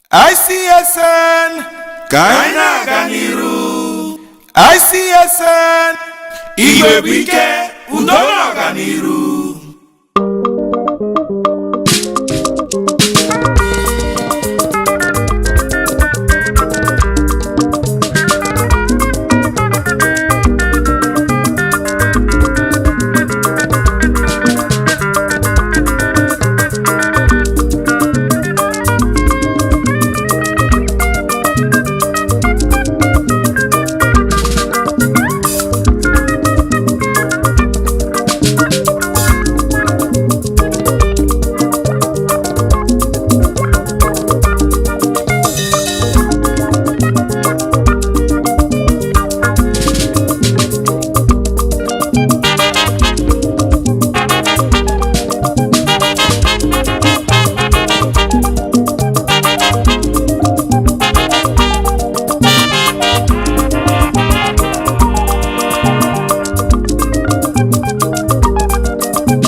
ICSN, ka anyị na-aga n'iru. ICSN, Igwe bụ ike, udo na ọganiru.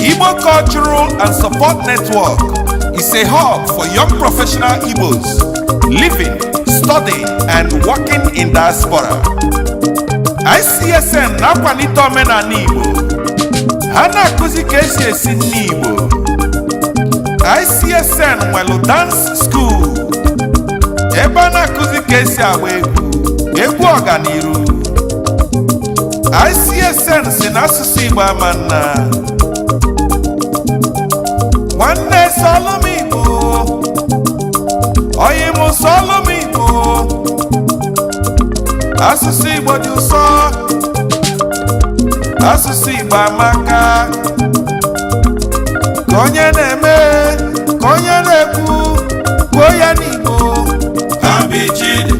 Igbo Cultural and Support Network is a hub for young professional Igbos living, studying, and working in diaspora. ICSN na-akwalite omenala Igbo. Ha na-akụzi ka esi esi nri Igbo. ICSN nwelu dance school ebe a na-akụzi ka esi agba egwu, egwu ọganiru. ICSN si na asụsụ Igbo ama nna. Nwanne, sọlụ m Igbo, oyi m, sọlụ m Igbo. Asụsụ Igbo dị ụsọ, asụsụ Igbo amaka. Ka onye na-eme, ka onye na-ekwu, kwuo ya n'Igbo. Abichidi.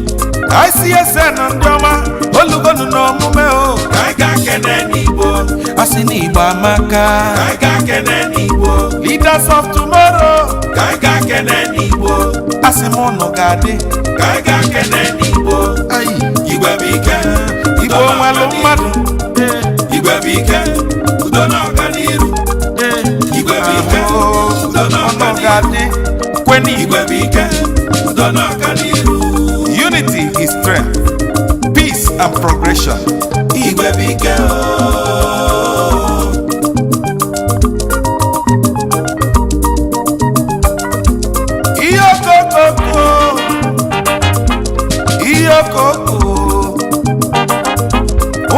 ICSN ndị ọma, olugonu n'omume o. Ka anyị ga-akene n'Igbo. Asị n'Igbo amaka. Ka anyị ga-akene n'Igbo. Leaders of tomorrow. Ka anyị ga-akene n'Igbo. Asị m ụnụ ga-adị. Ka anyị ga-akene n'Igbo. Ayi. Igwe bụ ike. Igbo nwelụ mmadụ. Igwe bụ ike, udo na ọganiru. Igwe bụ ike, udo na ọnụ ọganiru. Ga-adị kweni. Igwe bụ ike, udo na ọganiru. Unity is strength, peace and progression. Igwe bụ ike ooo. Ihe okokoko, ihe okoko,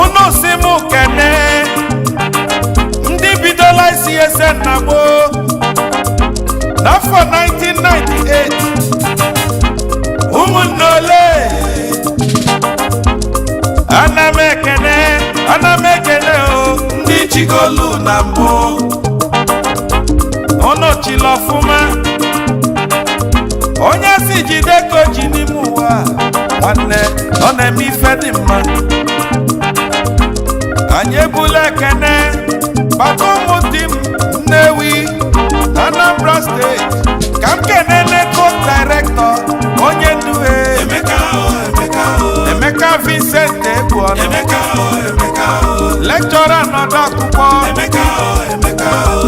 unu si m kene ndị bidola ICSN na gboo n'afọ 1998. Ụmụnne ole, ana m ekene, ana m ekene o ndị chigolu na mbụ. Unu chila ọfụma. Onye si jide ka o ji n'ime ụwa, nwanne, ọ na-eme ife dị mma. Anyị ebula ekene bata ụmụ di m, Nnewi, Anambra Steeti. Ka m kene network director, onye nduhe. Emeka o, Emeka o. Emeka Vincent Egbuọnụ. Emeka o, Emeka o. Lecturer n'ọdọ akwụkwọ. Emeka o, Emeka o.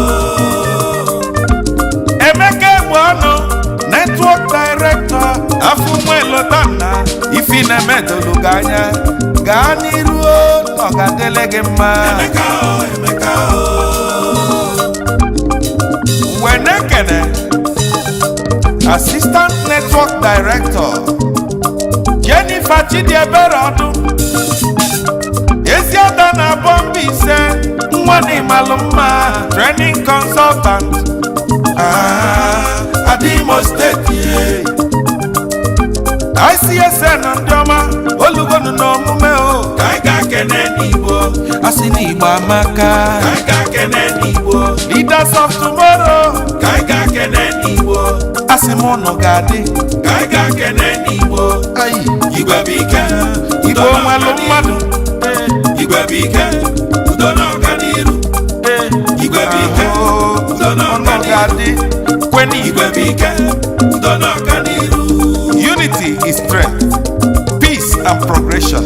Emeka Egbuọnụ, network director, afụnwelotanna ifi na-emedolu gị anya. Gaa n'iru o, ọ ga-adịlị gị mma. Emeka o, Emeka o. Wenekene assistant network director, Jennifer Chidiebere Ọdụ, Eziada na Bọmba ise nwa na ịmalụ mma, training consultant. Ah, Ada Imo Steeti ye. ICSN ndị ọma, olugonu n'omume o. Ka anyị ga-akene n'Igbo. Asị n'Igbo amaka. Ka anyị ga-akene n'Igbo. Leaders of tomorrow. Ka anyị ga-akene n'Igbo. Asị m ụnụ ga-adị. Ka anyị ga-akene n'Igbo. Ayi. Igwe bụ ike. Igbo nwelụ mmadụ. Igwe bụ ike, udo na ọganiru. Igwe bụ ike, udo na ọnụ ọganiru. Ga-adị kweni. Igwe bụ ike, udo na ọganiru. Unity is strength, peace and progression.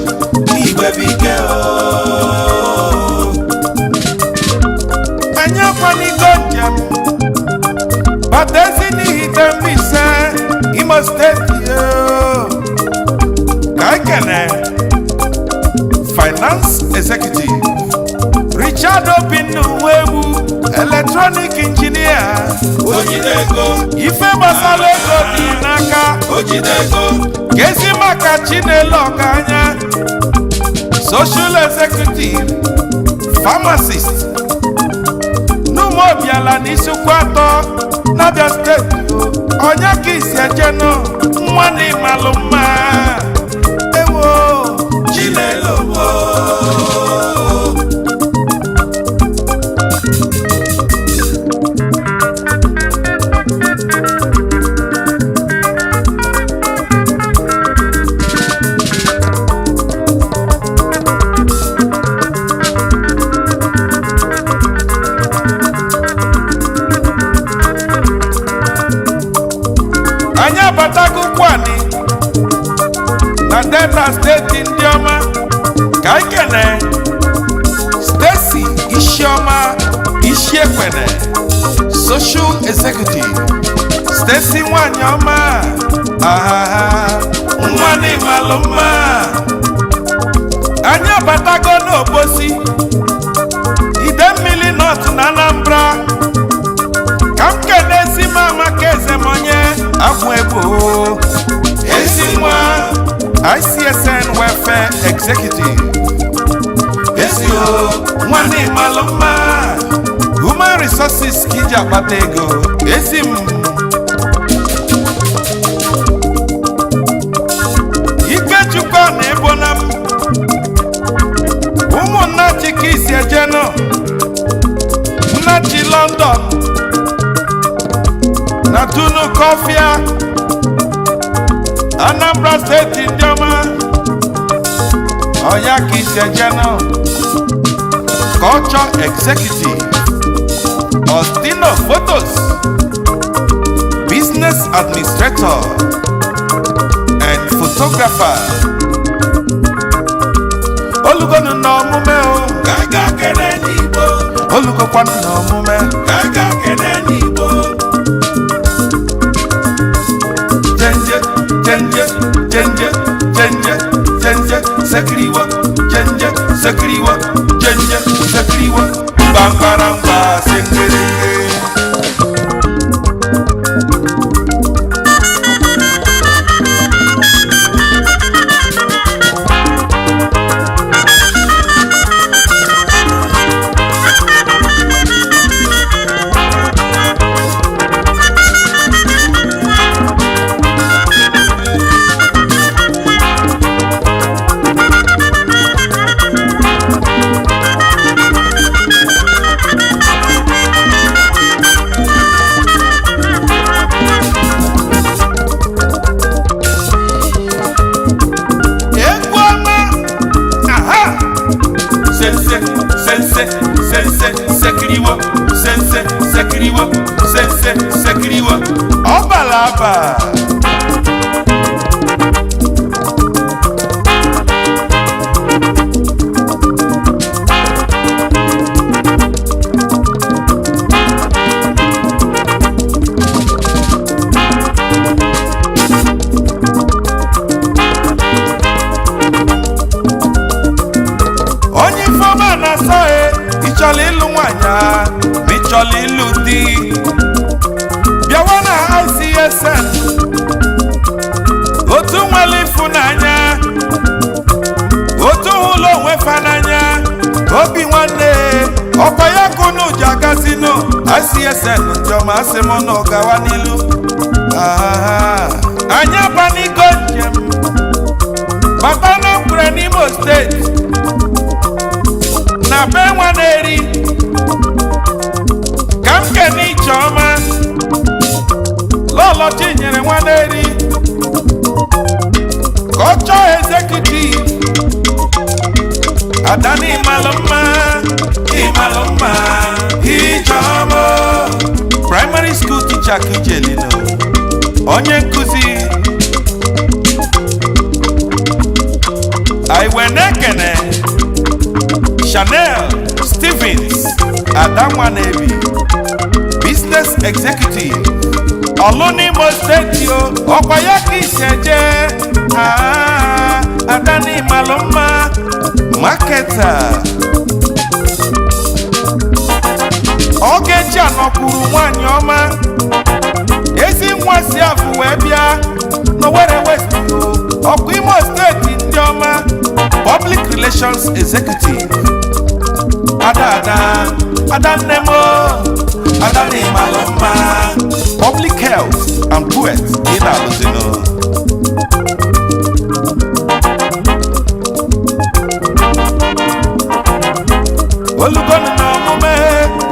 Igwe bụ ike ooo. Anyị akwaligo njem bata ezi n'Ihite Mbaise, Imo Steeti. gazie. Ka ekene finance executive Richard Obinna Uwegbu, electronic engineer. Ojide ego. Ife gbasara ego dị n'aka. Ojide ego. Gezi maka Chinelo Ọkanya, social executive, pharmacist n'Ụmụobiala n'Isukwu Atọ n'Abia Steeti. Onye ka isi ejenu nwa na ịmalụ mma, ewo. Chinelo mo. Anyị abatago Ukwuani na Delta Steeti. Ndị ọma, ka anyị kene Stacy Isioma Isiekwene, social executive. Stacy nwanyị ọma, ahaha, nwa n'ịmalụ mma. Anyị abatago n'Obosi, Idemmili North na Anambra. Ka m kene ezi m Amaka Ezemonye Agwụ Egbo, ezi nwa, ICSN welfare executive. Ezi o nwanne, ịmalụ mma. Human resources ka iji akpata ego. Ezi m Ikechukwu na ebo na m ụmụnna Chika isi ejeno Nnachi London na Tunu Kọfịa, Anambra Steeti. Ndị ọma, ọya ka isi ejeno. Culture executive, Ostino Photos, business administrator and photographer. Olugonu na omume o. Ka anyị gaa kene n'Igbo. Olugokwanụ na omume. Ka anyị gaa kene n'Igbo. Chenje, chenje, chenje, chenje, chenje, sekiriwa, chenje, sekiriwa, chenje, sekiriwa, gbamgbaramgba, sekereke. Egwu ọma, aha. Sense, sense, sense, sekiriwo, sense, sekiriwo, sense, sekiriwo, ọ bara aba. Onye ifeọma na-asọ e, ịchọrọ ịlụ nwaanyị a, ma ịchọrọ ịlụ di, bịawa na ICSN, otu nwere ịfụnanya, otu hụrụ onwe fa n'anya, obi nwanne. Ọkwa ya kunu ji agazinu ICSN. Ndị ọma, asị m na gawa n'ilu. Ah, anyị abanigo njem bata na Nkwere n'Imo Steeti, na be nwa na-eri. Ka m kene Icheọma Lọlọ Chinyere nwa na-eri, ka ọ chọọ executive. Adani, ịmalụ mma, ịmalụ mma, Icheọma. Primary school teacher Kujelino, onye nkụzi. Aiwe na-ekene Chanel Stevens Adanwanebi, business executive. Ọlụ n'Imo Steeti o, ọkwa ya ka isi eje. Ah, ada n'ịmalụ mma. Marketer Ogechi anọkwuru, nwanyị ọma, ezi nwa si afụ wee bịa n'Owerri West o, ọkwa Imo Steeti, ndị ọma. Public Relations Executive. Ada, ada, ada nne m o, ada n'ịmalụ mma. Public Health and Poet ị na-alụzinụ. Olugonu n'omume,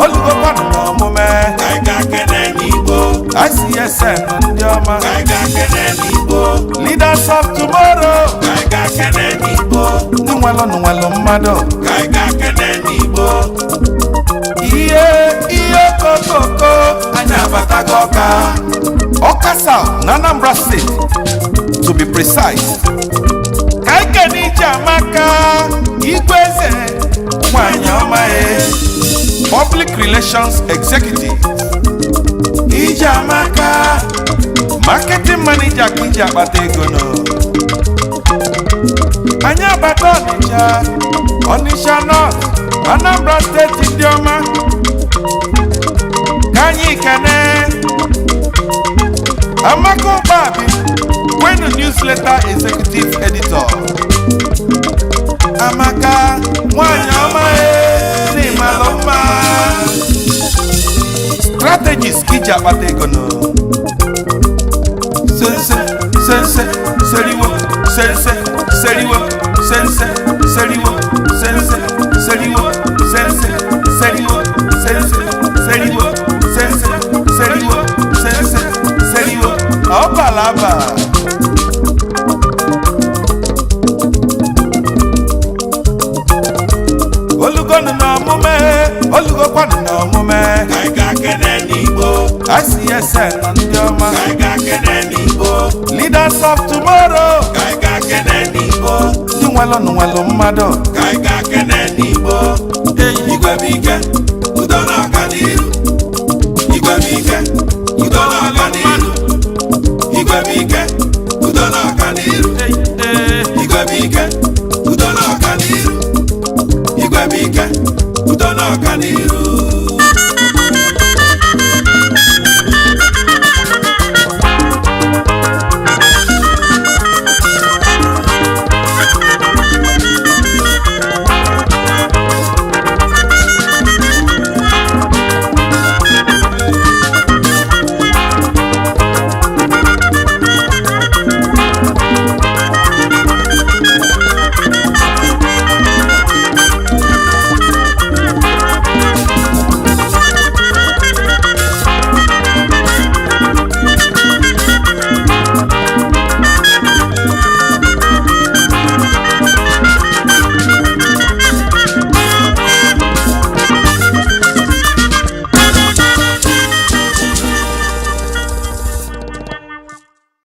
olugokwanụ n'omume. Ka anyị ga-akene n'Igbo. ICSN ndị ọma. Ka anyị ga-akene n'Igbo. Leaders of tomorrow. Ka anyị ga-akene n'Igbo. Ndị nwelụ nwelụ mmadụ. Ka anyị ga-akene n'Igbo. Ihe ihe kokoko. Anyị abatago Ọka. Ọka South na Anambra State, to be precise. Ka anyị kene ije amaka igwe eze, nwanyị ọma e, Public Relations Executive. Ije amaka, Marketing Manager ka iji akpata ego nọ. Anyị abata Ọnịcha, Ọnịcha North, Anambra Steeti, ndị ọma. Ka anyị kene Amaka Ụkpabi Kwenu, Newsletter Executive Editor. Amaka nwanyị ọma e, n'ịmalụ mma. Strategist ka iji akpata ego nọ. Sense sense seriwo, sense seriwo, sense seriwo, sense seriwo, sense seriwo, sense seriwo, sense seriwo, sense seriwo, ọbalaba. Olugonu n'omume, olugokwanụ n'omume. Ka anyị ga-akene n'Igbo. ICSN ndị ọma. Ka anyị ga-akene n'Igbo. Leaders of tomorrow. Ka anyị ga-akene n'Igbo. Ndị nwelụ nwelụ mmadụ. Ka anyị ga-akene n'Igbo. Igwe bụ ike, udo na ọganiru. Igwe bụ ike, udo na ọganiru. Igwe bụ ike, udo na ọganiru. Igwe bụ ike.